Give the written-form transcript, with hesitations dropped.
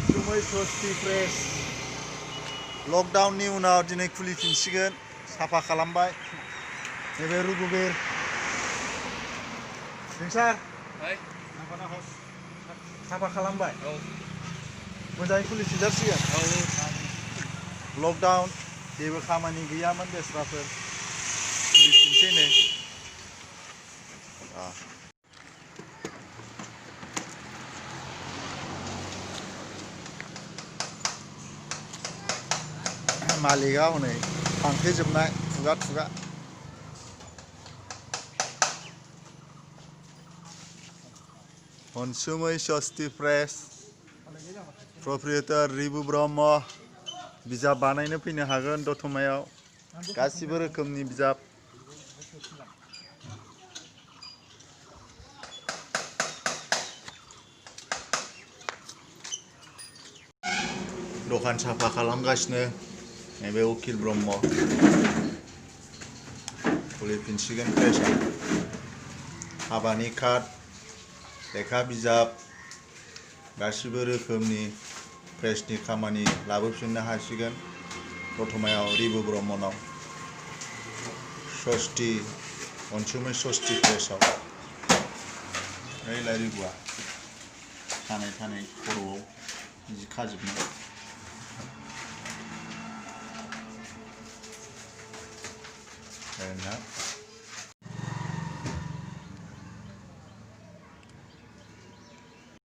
अनसुमै सस्ति press लकडाउननि उनाव दिनै खुलिफिनसिगोन साफा खालामबाय नैबे रघुबीर नोंसार साफा खालामबाय मोजाङै खुलिफिनजासिगोन लकडाउन जेबो खामानि गैयामोन बेस्राफोर खुलिफिनसै नै मालिका हनै थांफेजोबनाय खुगा खुगा अनसुमै सस्ति प्रेस प्रप्रिएटर रिबु ब्रह्म बिजाब बानायनो फैनो हागोन दतमायाव गासिबो रोखोमनि बिजाब दखान साफा खालामगासिनो नैबे उकिल ब्रह्म खुलिफिनसिगोन प्रेसआ हाबानि कार्ड लेखा बिजाब गासिबो रोखोमनि प्रेसनि खामानि लाबोफिननो हासिगोन दतमायाव रिबु ब्रह्मनाव सस्ति अनसुमै सस्ति प्रेसआव ओइलाय रिबुआ थानाय खर'आव जि खाजोबनाय ना